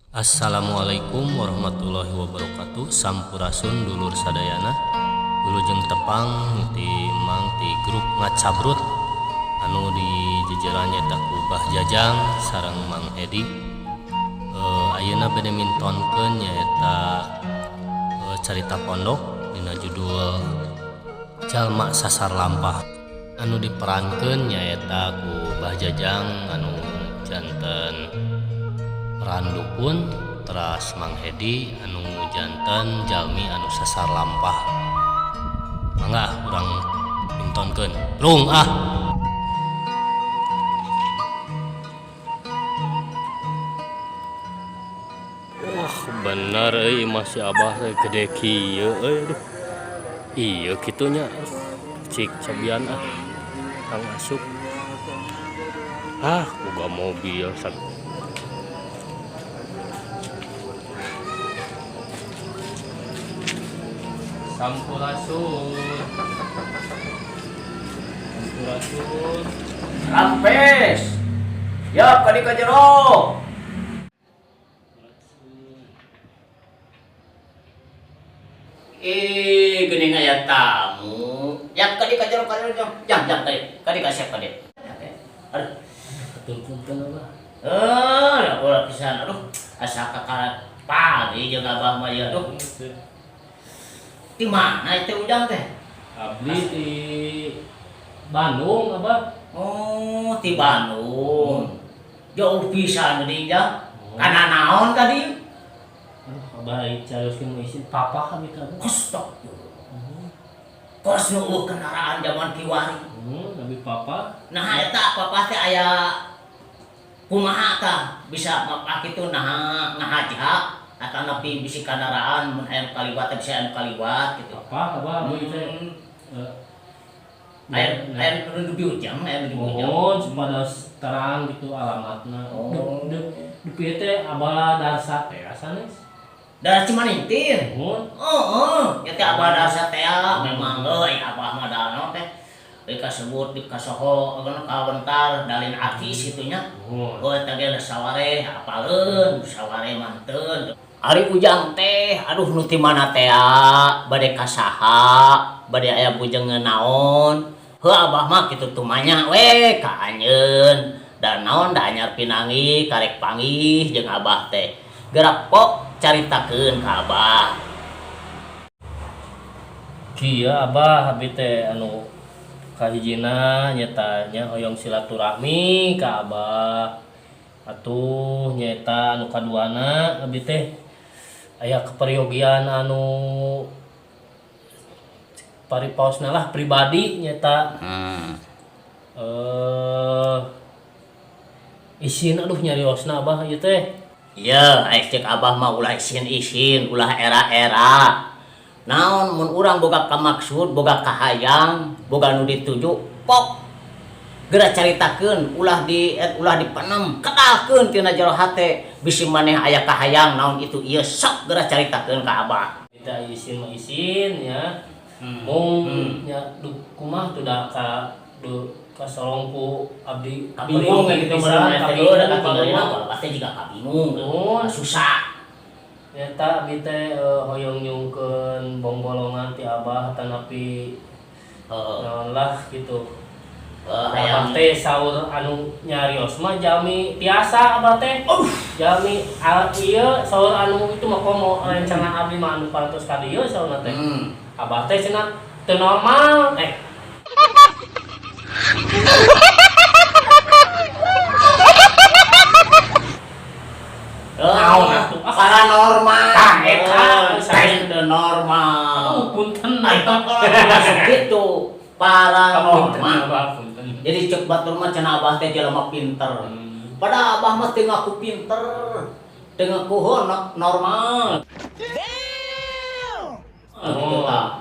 Assalamualaikum warahmatullahi wabarakatuh. Sampurasun dulur sadayana. Wilujeng tepang ti Mang ti grup Ngacabrut anu di jejeran nyaeta ku Bah Jajang sareng Mang Edi. Ayeuna bade mintonkeun nyaeta carita pondok dina judul Jalma Sasar Lampah anu diperankeun nyaeta ku Bah Jajang anu janten peran dukun, teras Mang Edi anu janten jalmi anu sasar lampah. Mangga urang mintonkeun. Rung ah. Wah, bener euy, imah si Abah teh gede kieu euy, aduh. Iya kitu nya. Cik cobian ah. Kang asup. Ah, boga mobil sak. Sampurasun. Sampurasun. Rampes. Ya, kadi ka jero. Eh, geuning aya tamu. Ya, kadi ka jero, kadi jero. Jang, jang kadi. Kadi ka siap kadi. Aduh. Atur punten, Abah. Eh, da ulah pisan, aduh. Asa kakarat pagi jeung Abah mah ya, aduh. Di mana itu Ujang teh? Abdi di Bandung, Abah. Oh, di Bandung. Jauh pisan geuning, Jang. Oh. Kana naon tadi? Aduh, Abah ai carioskeun nu isin papa kami ka, Abah. Astagfirullah. Kos nu eueuh kendaraan zaman kiwari. Abi papa. Nah, eta papa teh aya kumaha tah bisa mapak kitu, naha ngahaja atau nepi bisi kendaraan mun aya nu kaliwat teh bisa aya nu kaliwat gitu. Papa, Abah, abdi teh. Aya aya nu di Ujang, aya nu di Ujang. Mohon supados terang gitu alamatna. Oh. Dupi teh Abah Darsa teh sanes. Darah Cimanintin. Mohon. Oh, oh, ya teh Abah Darsa teh memang euy, Abah mah da naon teh. Deui kasebut di kasoho anu kawentar dalin artis kitu nya. Mohon. Oh, eta ge saware apaleun, saware manteun. Ari Ujang teh, aduh, nu ti mana teh bade ka saha, bade aya bujengeun naon. Heuh, Abah mah kitu tumanya we ka anjeun. Da naon da anyar pinanggih, karek panggih jeung Abah teh. Gerak pok caritakeun ka Abah. Kieu, Abah, abdi teh anu kahijina nyaeta nya hoyong silaturahmi ka Abah. Atuh nyaeta anu kaduana abdi teh aya keperyogian anu paripaosna lah pribadi nyaeta isin, aduh, nyariosna, Abah, ieu teh. Iya, ai cek Abah mah ulah isin-isin, ulah era-era. Naon mun urang boga kamaksud, boga kahayang, boga nu dituju, pok geura caritakeun, ulah dipenem, kedalkeun tina jero hate. Bisi maneh aya kahayang naon itu ieu, sok geura caritakeun ka Abah. Kita isin mah isin ya. Mung nya duh kumaha tuh da ka du kasolong ku abdi. Kabingung gitu pisan, meureun teh kabingung, da katinggalina kabingung. pasti juga kabingung. Nuhun. Susah. Nyata abdi teh hoyong nyungkeun bongbolongan ti Abah tanapi naon lah gitu. Abah Hayang teh saur anu nyarios mah jalmi tiasa Abah teh. Jalmi ieu saur anu itu mah komo rencangan abdi mah anu parantos ka dieu saurna teh. Abah teh cenah teu normal. Naon atuh? Ah. Paranormal. Tah, eta. Teh teu normal. Aduh, punten. Ai masuk gitu Punten, paranormal. Abah, punten. Jadi cek batur mah cenah Abah teh jelema pinter. Padahal Abah mah teu ngaku pinter. Teu ngaku heuh normal. Gitu tah.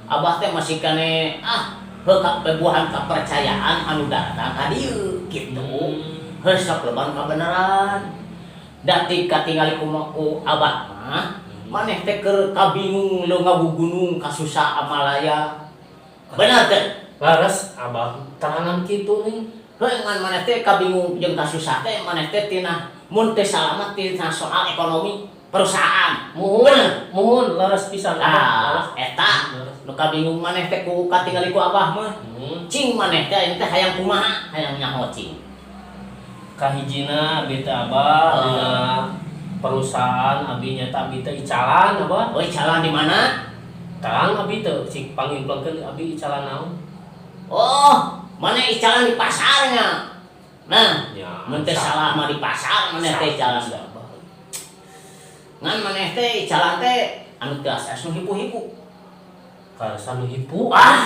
Abah teh masih kane ah heuh ka bebuahan kepercayaan anu datang ka dieu gitu. Heuh, sok leban kabeneran. Da ti katingali kumaha ku Abah mah maneh teh keur kabingung leu ngagugunung kasusah amalaya. Bener teh? Laras, Abah terangan kitu nih. Heuh, ngan maneh teh kabingung jeung kasusah teh maneh teh tina Mun teu salah mah tina soal ekonomi perusahaan. Muhun, Bener. muhun leres pisan, Abah. Ah, Leres. eta nu kabingung maneh teh ku katingali ku Abah mah. Cing maneh teh ayeuna teh hayang kumaha? Hayang nyaho cing. Kahijina abi teh, Abah, dina perusahaan abi nyata abi teh icalan, Abah. Oh, jalan di mana? Terang abi teh cik pangimpelkeun abi icalan naon. Oh, maneh icalan di pasarnya. Nah, Ya, mun teu salah mah di pasar maneh teh icalan. Abah. Ngan maneh teh icalan teh anu teu asa nu hipu-hipu. Karasa nu hipu. Ah,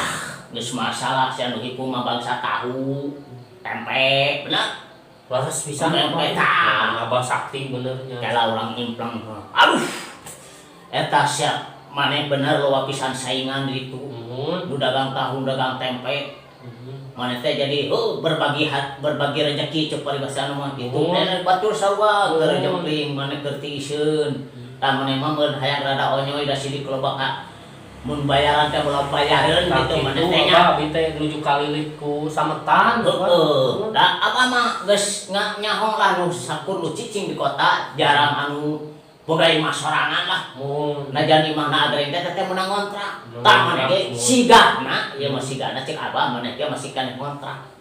geus masalah si anu hipu mah bangsa tahu, tempe, bener? Leres pisan, Tempe, Abah. tah. Nah, Abah sakti benernya. Kala urang implang. Aduh. Eta siap maneh bener loba pisan saingan di ditu. Muhun. Nu dagang tahu, nu dagang tempe. Maneh teh jadi oh berbagi hat, berbagi rezeki cek paribasana mah gitu. Oh. Nenek batur sarua keur Oh. jempling maneh keur tiiseun. Tah maneh mah mun hayang rada onyoy da sidik loba ka mun bayaran teh ulah bayareun Tah gitu maneh kitu, teh nya. Abah, abi teh nuju kalilit ku sametan, Abah. Heeh. Da abah mah geus nyaho lah nu sakur nu cicing di kota jarang anu boga imah sorangan lah. Muhun. Najan imahna agreng teh teh meunang ngontrak. Meunang Tah maneh ge ngontrak, muhun. sigana, ieu mah sigana cek abah maneh ge masih keneh ngontrak.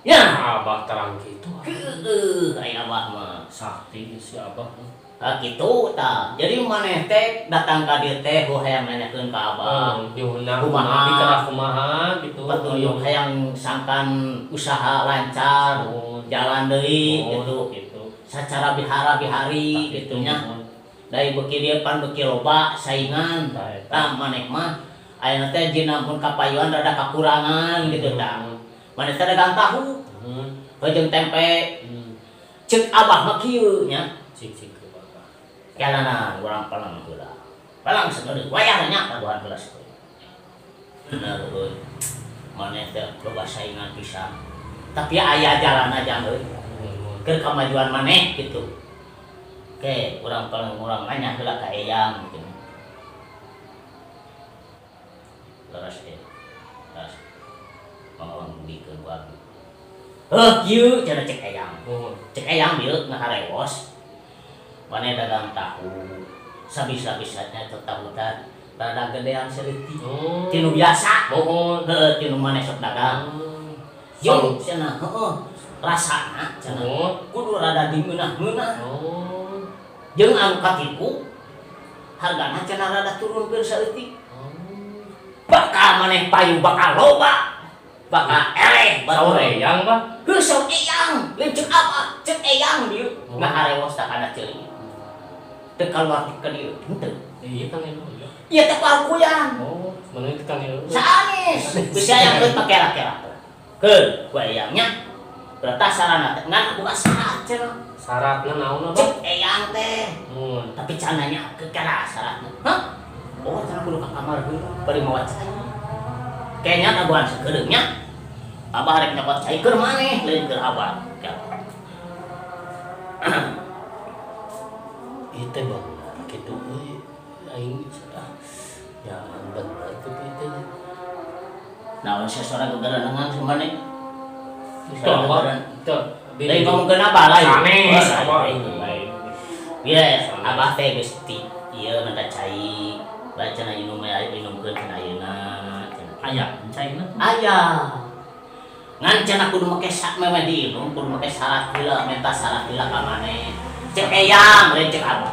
Ya. Abah terang kitu. Heueuh, aya abah mah. Sakti si Abah. Tah kitu tah. Jadi maneh teh datang ka dieu teh heuh hayang nanyakeun ka abah. Diundang Kumaha? abi kedah kumaha gitu. Petunjuk hayang sangkan usaha lancar, Muhun. jalan deui Muhun, gitu. gitu. Sacara bihara-bihari Tah gitu kitu, nya. muhun. Dari beuki dieu pan beuki loba saingan. Tah, eta. Tah maneh mah ayeuna teh jina mun kapayuan rada kakurangan gitu tah. Maneh teh dagang tahu, jeung tempe. Ceuk abah mah kieu nya. Cik cik ke Bapak. Kelana urang palang heula. Palang sakedeung wayahna nya kaduhan heula sakedeung. Bener euy. Maneh teh loba saingan pisan. Tapi aya jalan aja euy. Muhun. Keur kamajuan maneh gitu. Oke, urang paling urang nanya heula ka eyang gitu. Leres teh. Leres. Mangawang dugikeun ku abdi. Heuh, kieu cenah cek eyang. Muhun. Cek eyang dieu ngaharewos. Maneh dagang tahu. Sabisa-bisanya teh tahu teh rada gedean saeutik. Tinu biasa. Muhun. Heuh, tinu maneh sok dagang. Jeung cenah heueuh rasana cenah Muhun. kudu rada dimeunah-meunah. Oh. Jeung anu katilu hargana cenah rada turun keur saeutik. Bakal maneh payu bakal loba. Bakal eleh Saur eyang, Bah. Heuh, saur eyang, lain ceuk apa? Ceuk eyang dieu. Oh. Ngaharewos tah kana ceuli. Teu kaluar ti ka dieu. Henteu. Iya kan itu. Ieu teh pakuyan. Oh, sebenarnya itu kan itu. Sanes. Bisa yang keun pakera-kera. Keun ku eyangnya. Berarti sarana teh ngan buka syarat cenah. Syaratna naon, Abah? Ceuk eyang teh. Muhun. Tapi can nanya ke kera syaratna. Hah? Oh, cenah kudu ka kamar heula bari mawa cai. Kayaknya kaguhan sakedeung nya. Abah rek nyokot cai keur maneh lain keur abah. Ieu teh bener kitu euy. Aing ah ya bener kitu ieu teh. Naon sia sora gegerenengan si maneh? Itu apa? Itu. Lain ngomongkeun apa lain? Sanes, Oh, abah. lain. Iya, abah teh geus ti ieu minta cai. Bae cenah inum aya inumkeun cenah ayeuna cenah. Aya caina. Aya. Ngan cenah kudu make sak memeh diinum kudu make syarat heula, minta syarat heula ka maneh. Cek eyang, lain cek abah.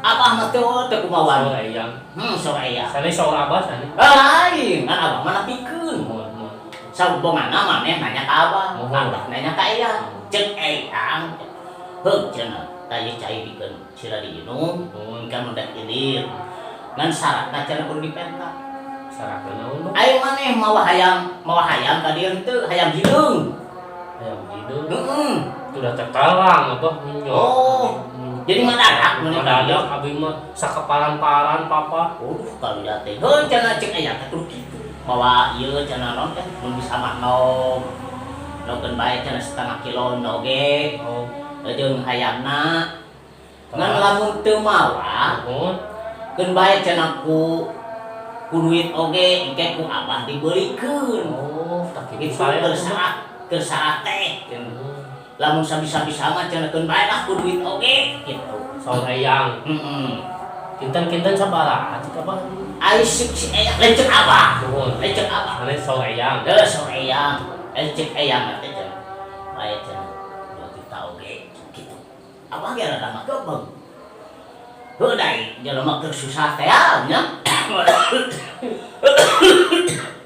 Abah mah teu teu kumaha Saur eyang. Saur eyang. Sanes saur abah sanes. Lain, ngan abah mah napikeun. Muhun, muhun. Sabongana maneh nanya ka abah, Muhun. abah nanya ka eyang. Cek eyang. Heuh cenah, tah ieu cai dikeun sira diinum, Muhun. kan udah ilir. Ngan syaratna cenah kudu dipenta. Syaratna naon, Bah? Ayo maneh mawa hayam ka dieu henteu, hayam hideung. Hayam hideung. Heeh. Itu udah tertalang abah minyo. Oh, jadi ngadadak maneh ka dieu. Ngadadak abi mah sakaparan-paran papa. Kalau teh. Heuh cenah cek eyang teh kudu kitu. Mawa ieu cenah naon teh mun bisa mah nog. Nogkeun bae cenah setengah kilo oge. Oh. Jeung hayamna. Ngan lamun teu mawa, Muhun. keun bae cenah ku duit oge engke ku abah dibeulikeun. Oh, tak kitu Itu saya. keur syarat, keur syarat teh. Lamun sabisa-bisa mah cenah keun bae lah ku duit oge gitu. Saur Eyang. Heeh. Kinten-kinten sabaraha cik Abah? Ari si Eyang lain cek Abah. Nuhun. Lain cek Abah. Ane saur Eyang. Heuh, saur Eyang. Lain cek Eyang teh cenah. Bae cenah 2 juta oge gitu. Abah ge rada mah gebeng. Heuh, da jelema keur susah teh nya.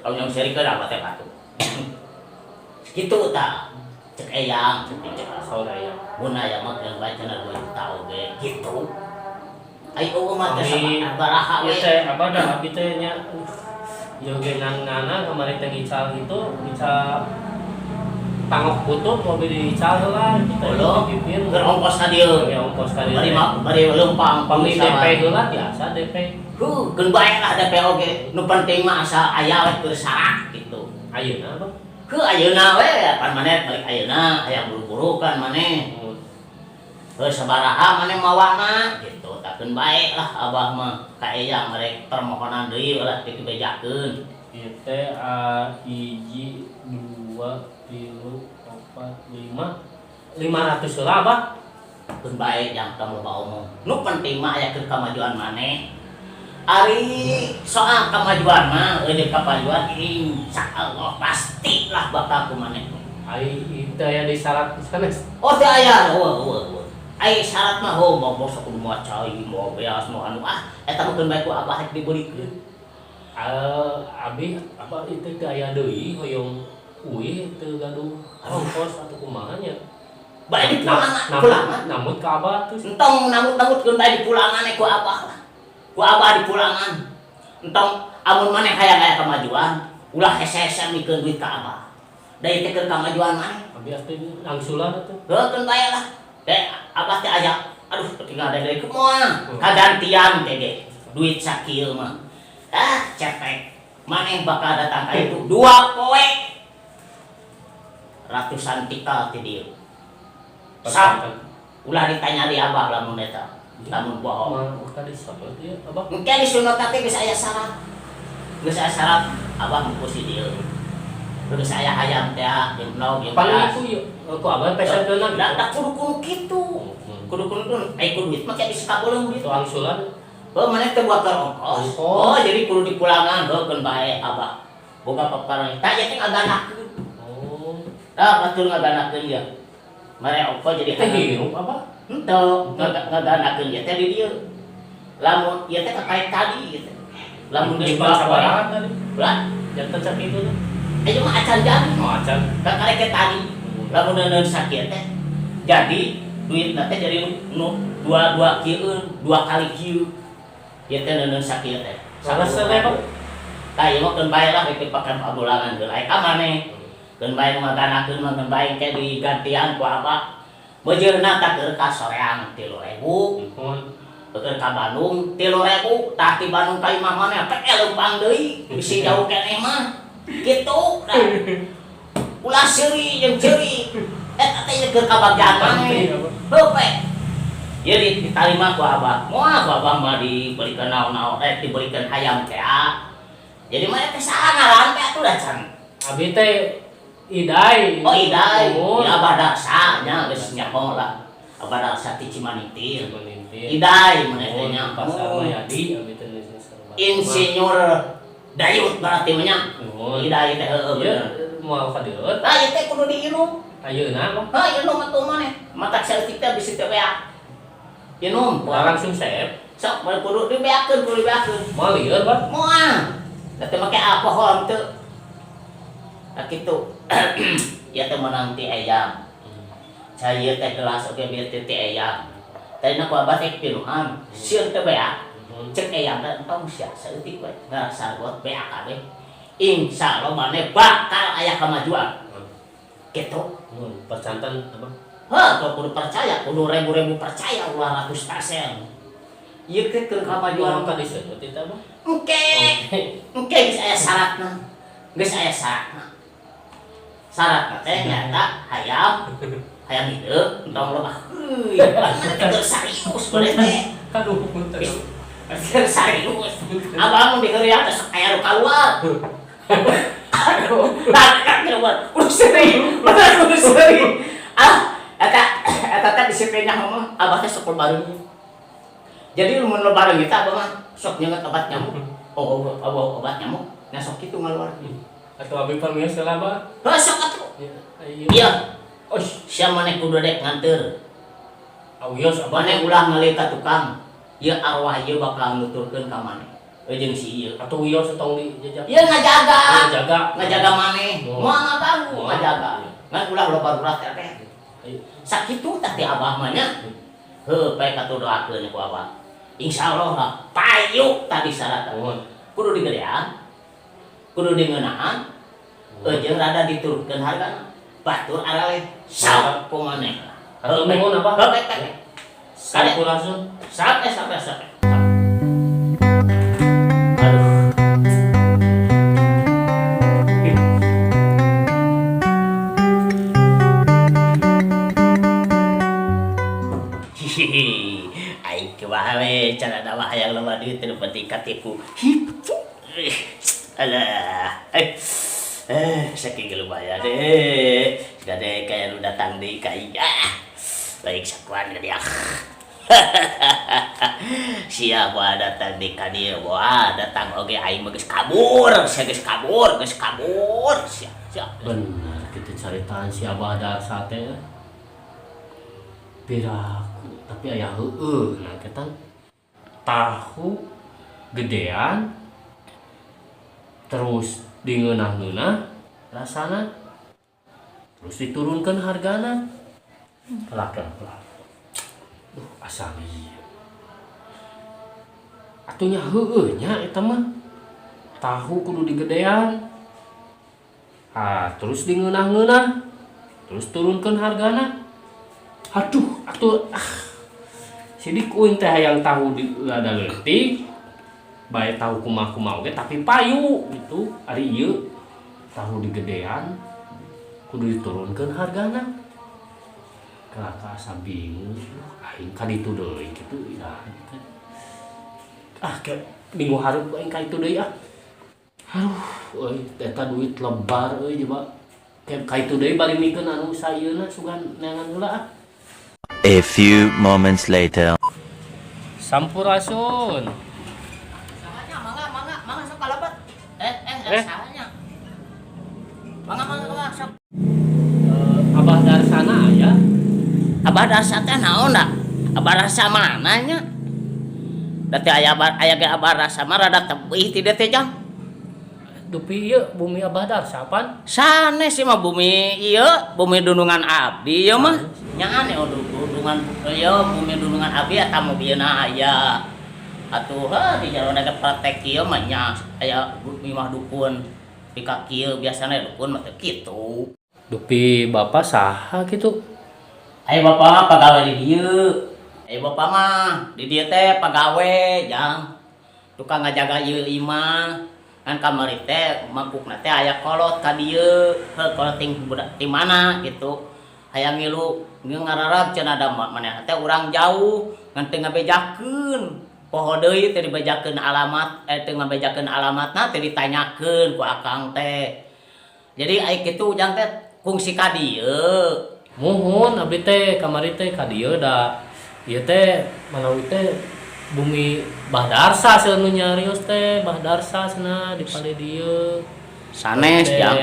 Kalau yang serikeun abah teh batuk. Kitu tah. Cek Eyang, cek cek Saur Eyang. Mun aya mah keun bae cenah 2 juta oge gitu. Ai eueuh mah teh Abi sabaraha we. Ieu teh abah da abi teh nya ieu ge ngan-ngana kamari teh ngical gitu, ngical tangok kutub mobil diical heula gitu. Heuh. Dipipir. Keur ongkos ka dieu. Bari ongkos ka dieu. Bari mah bari leumpang. Pami DP heula biasa DP. Huh, keun bae lah DP oge. Nu penting mah asa aya we keur sarak gitu. Ayeuna Abah. Heuh, ayeuna we pan maneh balik ayeuna hayang buru-buru kan maneh. Heuh, sabaraha maneh mawana gitu. Takeun bae lah abah mah ka Eyang rek permohonan deui ulah dibejakeun. Ieu teh hiji, dua, tilu, opat, lima, 500 heula Abah. Keun bae jang tong loba omong. Nu penting mah aya keur kamajuan maneh. Ari soal kamajuan mah eueuh kamajuan insyaallah pastilah bakal ku maneh. Ari teu aya di syarat sanes. Oh, teu aya, heueuh heueuh heueuh. Ai syarat mah heuh mau bos kudu moal cai, moal beas, moal anu ah eta mah keun bae ku abah rek dibeulikeun. Abi apa itu teu aya deui hoyong uih teu gaduh ongkos atau kumaha nya. Bae dipulangan, pulangan. Namut ka abah tuh. Entong namut-namut keun bae dipulangan ku abah lah. Ku abah dipulangan. Entong amun maneh hayang aya kamajuan, ulah hese-hese mikeun duit ka abah. Da ieu teh keur kamajuan maneh. Abi atuh angsulan atuh. Heuh, keun bae lah. Teh abah teh aya aduh tinggal dari kumaha kagantian teh ge duit sakieu mah. Ah, cetek. Maneh bakal datang ka itu 2 poe. Ratusan tikal ti dieu. Sak ulah ditanya di abah lamun eta. Lamun bohong. Mah tadi sama ieu abah. Engke disunat teh geus aya syarat. Geus aya syarat abah ngumpul si dieu. Geus aya hayam teh jeung nog jeung Pan beas. itu ieu ku abah pesenkeunna. Da da kudu-kudu kitu. Kudu-kudu ai ku duit mah kayak bisa kaboleung duit. Itu angsulan. Heuh, maneh teh buat ongkos. Ongkos. Oh, jadi kudu dipulangan heuh keun bae abah. Boga paparang. Tah ieu teh ngaganakeun. Oh. Tah batur ngaganakeun ieu. Mere ongkos jadi Teh hirup abah. Henteu, ngaganakeun ieu teh di dieu. Lamun ieu teh kakait tadi gitu. Lamun geus Jantan sabaraha tadi? Lah, Jantan sakitu teh. Ayo mah acan jadi. Oh, acan. Kakarek ke tadi. Lamun neuneun sakieu teh. Jadi duitna teh jadi nu dua dua kieu, dua kali kieu. Ieu teh neuneun sakieu teh. Sanes teh, Pak. Tah ieu mah keun bae lah rek dipake pabulangan heula ka maneh. Keun bae ngaganakeun mah keun bae engke digantian ku abah. Bejeurna tah keur ka Soreang 3.000. Nuhun. Keur ka Bandung 3.000, tah ti Bandung ka imah maneh teh leumpang deui, bisi jauh keneh mah. Kitu dah. Ulah seuri jeung ceuri. Eta teh keur kabagjaan maneh. Heuh pe. Ieu ditarima ku abah. Moal ku abah mah dibelikeun naon-naon, dibelikeun hayam teh. Jadi maneh teh saha ngaran teh atuh da can. Abi teh Idai. Oh, Idai. Nuhun. Ya abah Darsa nya geus nyaho lah. Abah Darsa ti Cimanintir. Cimanintir. Idai maneh teh Nuhun, nya. Pasar Oh. Mayadi abi teh geus sarua. Insinyur Dayut berarti mah nya. Nuhun. Idai teh heueuh Ieu bener. moal ka dieu. Tah ieu teh kudu diinum. Ayeuna mah. Hah, inum atuh maneh. Matak saeutik teh bisi teh beak. Inum. Langsung sep. Sok bae kudu dibeakeun, kudu dibeakeun. Moal lieur, Pak. Moal. Da teh make alkohol teu. Nah kitu. Ieu teh meunang ti Eyang. Cai ieu teh gelas oge bieu teh ti Eyang. Tadina ku abah teh pinuhan. Sieun teh beak. Cek Eyang teh entong sia saeutik we. Ngarasa buat beak kabeh. Insyaallah maneh bakal aya kamajuan. Kitu. Nuhun, percanten apa? Hah, kalau kudu percaya, kudu ribu-ribu percaya ulah 100%. Ieu teh keur kamajuan. Moal ka diseut eta, Abah. Engke, engke geus aya syaratna. Geus aya syaratna. Syaratna teh nyata hayam, hayam hideung entong loba. Heuy, teh keur serius maneh teh. Aduh, punten. Keur serius. Abah mun diheureuyan teh sok aya nu kaluar. Aduh, nah, keluar. Kudu serius, bener kudu serius. Ah, Eta eta teh disiplinnya mah abah teh sok bareng. Jadi mun lo bareng kita abah mah sok nyenget obat nyamuk. Oh, obat obat nyamuk. Nah, sok kitu ngaluar. Atau abi permios heula, Bah. Heuh, sok atuh. Iya. Iya, Oh, sia maneh kudu dek nganteur. Awios, Abah. Maneh ulah ngeuli ka tukang. Ieu arwah ieu bakal nuturkeun ka maneh. Jeung si ieu. Atau wios tong dijajak. Ieu ngajaga. Ngajaga. Ngajaga maneh. Oh. Moal ngaganggu, Oh. ngajaga. Ngan ulah loba ulah teh. Ayo. Sakitu tah ti abah mah nya. Heuh, bae katuh doakeun ku abah. Insyaallah lah, payu tadi syarat. Mohon. Kudu digedean. Kudu dingeunaan. Jeung rada diturunkeun hargana. Batur araleh sok ku maneh. Hatur nuhun, Abah. Heuh, bae teh. Sampurasun. Sampai sampai sampai. Aduh. Hihihi. Aing kumaha we cara dawa hayang loba duit teu penting katipu. Hipu. Alah. Eh. Eh, saking lumayan deh. Gade kaya nu datang deui ka aing. Ah. Baik sakuan gede ah. Siapa datang di ka dieu, wah datang oge aing mah geus kabur, sia geus kabur, geus kabur, sia. Sia. Bener kita caritaan si Abah Darsa teh. Piraku tapi aya heueuh nah kita tahu gedean terus dingeunah-ngeunah rasana terus diturunkan hargana kelak kelak. Duh, asal ieu atuh nya heueuh nya eta mah tahu kudu digedean, ah, terus dingeunah-ngeunah terus turunkan hargana. Aduh atuh, ah, sidik uing teh hayang tahu di rada leutik bae, tahu kumaha-kumaha oge tapi payu gitu. Ari ieu tahu digedean kudu diturunkeun hargana, kakak asa bingung. Aing ka ditu deui kitu iraha? Ah, ke minggu hareup aing ka itu deui. Ah, aduh euy, eta duit lebar euy. Coba ke ka itu deui bari mikeun anu sayeuna sugan neangan heula ah. A few moments later. Sampurasun. Sahanya, mangga, mangga, mangga sok kalabat. Eh, eh, Eh. sahanya. Mangga, mangga, mangga sok. Eh, Abah Darsana aya? Abah Darsa teh naon da? Abah Darsa mana nya? Da teh aya aya ge Abah Darsa mah rada tebih ti dieu teh, Jang. Dupi ieu bumi Abah Darsa pan? Sanes sih mah, bumi ieu, bumi dunungan abdi ieu mah. Nya aneh, oh, dunungan ieu bumi dunungan abdi eta mobilna aya. Atuh heuh di jero ge praktek ieu mah nya aya imah dukun di ka kieu, biasana dukun mah teu kitu. Dupi bapak saha gitu? Ayo bapak mah pagawe di dieu. Ayo bapak mah di dieu teh pagawe, Jang. Tukang ngajaga ieu imah. Kan kamari teh mangkukna teh aya kolot ka dieu. Heuh, kolot ting budak ti mana gitu. Hayang ngilu ngararab cenah da manehna teh urang jauh ngan teu ngabejakeun. Poho deui teh dibejakeun alamat, eh, teu ngabejakeun alamatna, teh ditanyakeun ku akang teh. Jadi ai kitu Ujang teh kungsi ka dieu. Muhun, abdi teh kamari teh ka dieu da ieu teh manawi teh bumi Bah Darsa seueur nu nyarios teh Bah Darsa cenah di palih dieu. Sanes, Teh, Jang.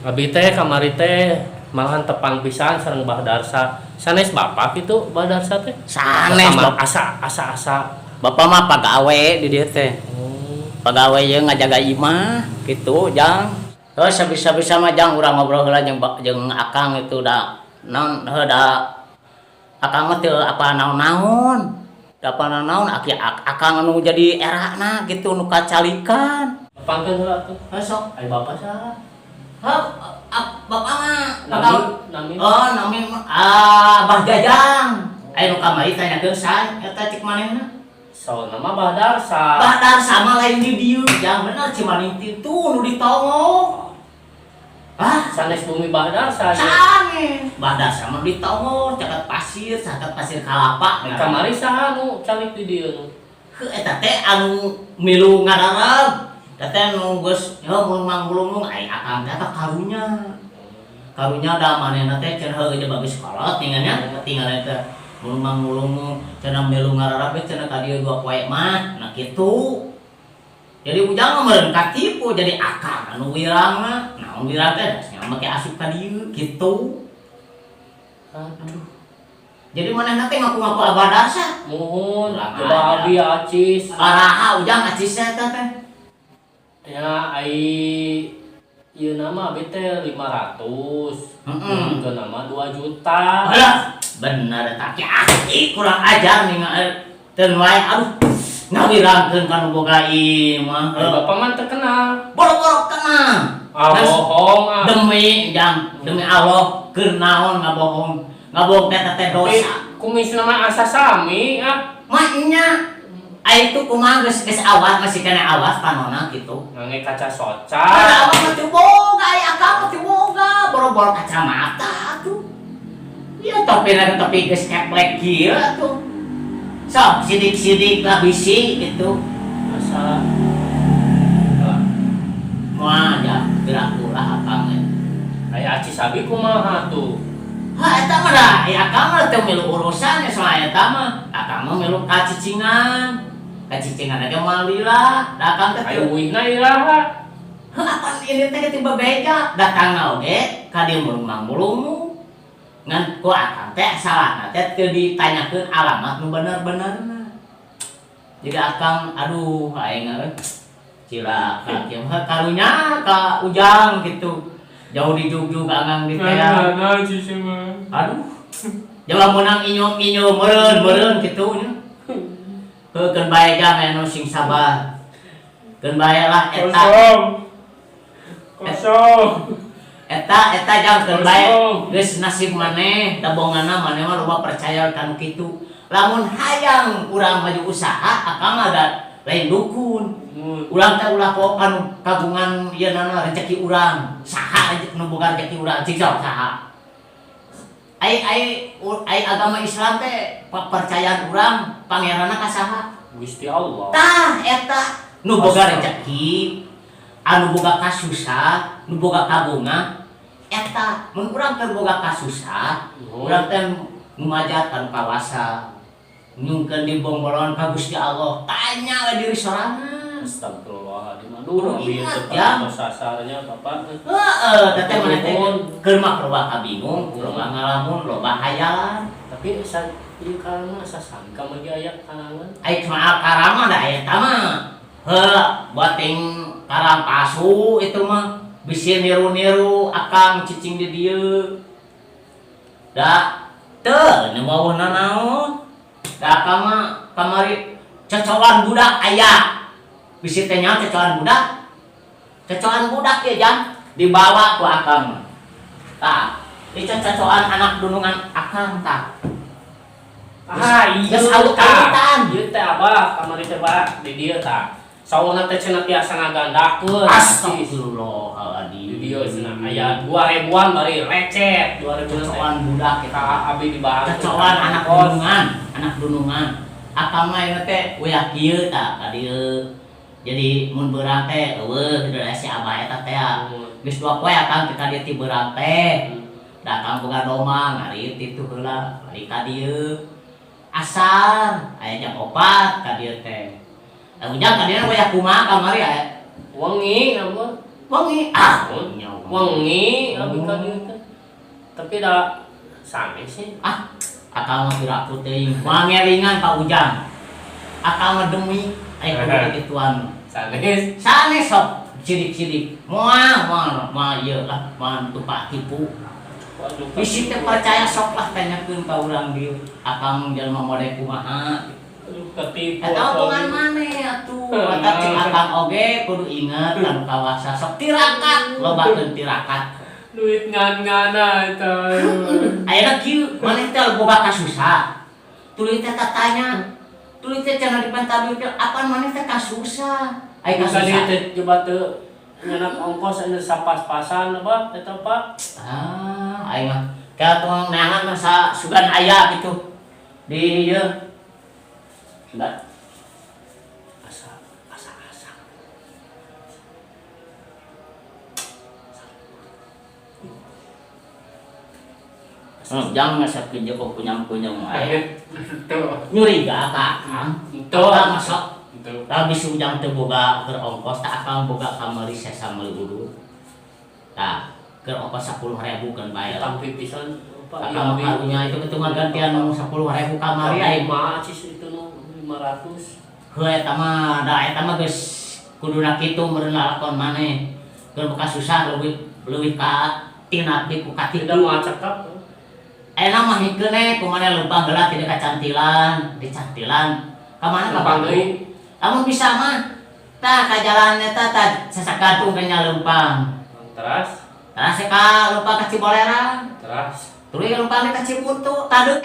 Abdi teh kamari teh malahan tepang pisan sareng Bah Darsa. Sanes bapak gitu Bah Darsa teh? Sanes, Sama Bapak. asa asa asa. Bapak mah pagawe di dieu teh. Oh. Pagawe ieu ngajaga imah gitu, Jang. Heuh, sabisa-bisa mah Jang urang ngobrol heula jeung jeung akang itu da naon heuh da akang mah teu apa naon-naon. Da apa naon-naon aki akang anu jadi erana gitu nu kacalikan. Pangkeun heula tuh. Heuh, sok. Ai bapak saha? Heuh, bapak mah Nami, pagawe. nami. Oh, nami mah ah Bah Jajang. Aya nu kamari tanyakeun saha eta cek manehna. Soalna mah Bah Darsa. Bah Darsa mah lain di dieu, Jang, bener Cimaning itu nu di Tongo. Ah, Sanes bumi Bah Darsa. Sanes. Bah Darsa mah di Tongo, caket pasir kalapa. Ai kamari saha nu calik di dieu nu? Heuh, eta teh anu milu ngadarab. Eta teh nu geus heuh mulung mulung ai akang teh ka karunya. Karunya da manehna teh cenah heueuh jeung bagus kolot tinggalnya, ketinggalan teh mun mangulungu cenah milu ngararap cenah ka dieu dua poe mah. Nah kitu. Jadi Ujang mah meureun katipu jadi akang anu wirang mah. Naon wirang teh nya make asup ka dieu kitu. Aduh. Jadi manehna teh ngaku-ngaku Abah Darsa. Muhun, Kurang coba ajar. Abi acis. Baraha Ujang acisna eta teh? Ya ai ieu nama abi teh 500. Heeh. Ke nama 2 juta. Alah, bener eta ki aki kurang ajar nih teu wae, aduh, ngawirangkeun ka nu boga ieu mah. Ai bapak mah terkenal. Boro-boro kenal. Ah, bohong ah. Demi jang, demi Allah, keur naon ngabohong. Ngabohong teh teh Tapi dosa. Kumis nama asa sami ah. Mah nya. Ai itu kumaha, geus geus awas, masih kena awas panona gitu. Ngangge kaca soca. Ada abah mah teu boga, ai akang mah teu boga, boro-boro kacamata tuh. Iya, topi na topi geus keplek kieu tuh. Sok sidik-sidik lah bisi gitu. Asa. Ah, Moal ja gerak ulah akang ge. Ai acis abi kumaha tuh? Ha, eta mah da, ai akang mah teu milu urusan ya soal eta mah. Akang mah milu kacicingan. Kacicingan ge moal lila, da akang teh Ai teu. uihna iraha? Heuh, apan ini teh tiba beja datangna oge ka dieu mulung-mulung. Ngan ku akang teh salahna teh teu ditanyakeun alamat nu bener-benerna. Jadi akang, aduh, aing euy. Cilaka kieu mah, karunya ka Ujang gitu. Jauh di jugjug angang di teh. Nah, acis mah. Aduh. Jawa meunang inyum-inyum meureun-meureun kitu nya. Heuh, keun bae jang anu sing sabar. Keun bae lah eta. Kosong. Kosong. Eta eta jang, keun bae. Kosong. Geus nasib maneh, da bongana maneh mah loba percaya ka nu kitu. Lamun hayang urang maju usaha, akang mah da lain dukun. Urang teh ulah kok kanu kagungan ieu nana rezeki urang. Saha rezeki nu boga rezeki urang? Cik sok saha? Ai ai ai agama Islam teh percayaan urang pangeranna ka saha? Gusti Allah. Tah, eta nu boga rezeki, anu boga kasusah, nu boga kabunga eta. Mun urang teh boga kasusah, urang teh ngumajat ka nu kawasa. Nyungkeun di bongbolon ka Gusti Allah. Tanya we diri sorangan. Astagfirullahaladzim. Aduh, Kudu abi ingat, teu ya. pernah sasarnya bapak. Heeh, teteh mana teh Nuhun. keur mah loba kabingung, loba ngalamun, loba hayalan. Tapi sa ieu karena asa sami ka mah aya karangan. Ai soal karama da eta mah. Heuh, buating karang palsu itu mah bisi niru-niru akang cicing di dieu. Da teu nu wawuhna naon. Da akang mah kamari cocokan budak aya. Bisi teh nyaho cocokan budak. Cocokan budak ya jang dibawa ku akang mah. Tah, itu cocokan anak dunungan akang tah. Ah, iya. Geus alut-alutan. Ieu teh abah kamari teh Pak di dieu tah. Sauna teh cenah tiasa ngagandakeun. Astagfirullahaladzim. Di dieu cenah aya 2000-an bari lecet 2000 teh. Cocokan budak kita. Ka abi dibahas. Cocokan anak dunungan, anak dunungan. Akang mah ieu teh uyak kieu tah ka dieu. Jadi mun beurang teh eueuh kitu si abah eta teh. Geus dua poe akang teh ka dieu ti beurang teh. Da akang boga domba ngarit itu heula balik ka dieu. Asar aya jam 4 ka dieu teh. Ujang ka dieu wayah kumaha kamari aya? Wengi apa? Wengi. Ah, nya Wengi abi ka dieu teh. Tapi da sanes sih. Ah, akang mah piraku teuing. Moal ngelingan ka Ujang. Akang mah demi aya kudu gituan. Sanes. Sanes sok sidik-sidik. Moal moal moal ieu lah, moal tupak tipu. Waduh. Bisi teu percaya sok lah tanyakeun ka urang dieu. Akang jelema mode kumaha. Aduh, ketipu. Eta omongan maneh atuh. Eta cek akang oge kudu inget ka nu kawasa, sok tirakat, lobakeun tirakat. Duit ngan-ngana eta. Ayeuna kieu maneh teh boga kasusah. Tuluy teh tatanya. Tuluy teh cenah dipenta duit teh apaan maneh teh kasusah. Ai Bukan kasusah. teh coba teu nyenak ongkos anu sapas-pasan apa eta Pak. Ah, aing mah kayak tong neangan masa sugan aya gitu. Di ieu. Enggak. Asa asa asa. Jangan ngasepkeun jeung kunyam-kunyam wae. Tuh. Nyuriga ka Akang. Tuh. Akang masuk. Tuh. Tapi si Ujang teu boga keur ongkos tah Akang boga kamari sesa meuli udud. Tah, keur ongkos 10.000 kan bae lah. Tampi pisan Pak. Akang mah karunya itu ketungan gantian nu 10.000 kamari aing. Lima cis itu nu 500. Heuh eta mah da eta mah geus kuduna kitu meureun lalakon maneh. Keur bekas susah leuwih leuwih ka tina ku katitu. Tidak mau cekap. Ayeuna mah hikeun we kumaha leumpang heula ti kacantilan, di cantilan. Ka mana ka Leumpang Bandung? deui. Lamun bisa mah tah ka jalan eta tah sasagantung ke nya leumpang. Teras, Tah ka leumpang ka Cibolerang. teras. Tuluy leumpang ka Cibuntu, tadeu.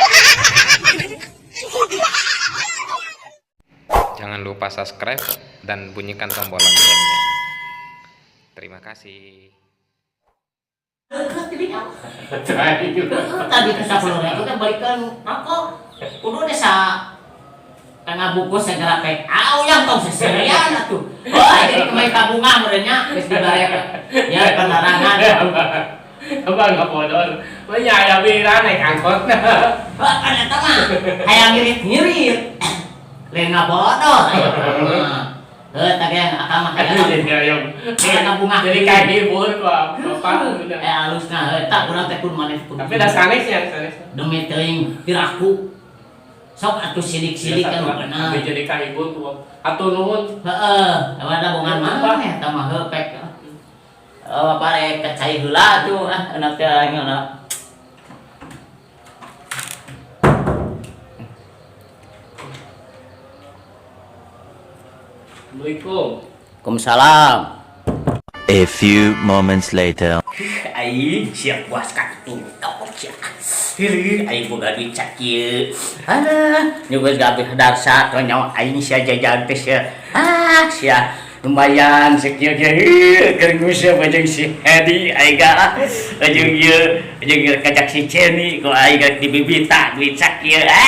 Jangan lupa subscribe dan bunyikan tombol loncengnya. Terima kasih. Deukeut di dinya. Heeh, tadi teh 10.000 teh balikeun rokok. Kudu teh sa tengah bungkus segera pek. Ah, uyang tong seserian atuh. Oh, jadi kemarin tabungan meureun nya geus dibare. Ya penerangan. Abang nggak bodor. Mah aya bira naik angkot. Wah, kan eta mah hayang ngirit-ngirit. Lain ngabodor aya mah. Heuh, tah ge akang mah hayang Jadi ayam. hayang ngabungah. Jadi kayak hibur Pak. Bapak udah. Eh alusna heuh tah urang teh kudu maneh kudu. Tapi dah sanesnya, sanes. Demi teuing piraku. Sok atuh sidik-sidik kan bener. Tapi jadi kahibur ku. Atur nuhun. Heeh, emang ada bongan mana eta mah heuh pek. Oh, bapak rek kacai heula atuh ah enak teh aing enak. Assalamualaikum. Waalaikumsalam. A few moments later. Aing siap puas ka tok sia. Heuh, aing boga duit sakieu. Alah, nyugeus gawe darsa teh nyawa aing sia jajan teh sia. Ah, sia lumayan sakieu ge heuh keur nguseup jeung si Hedi aing ga jeung ieu jeung ieu kajak si Ceni ku aing ga dibibita duit sakieu. Ah.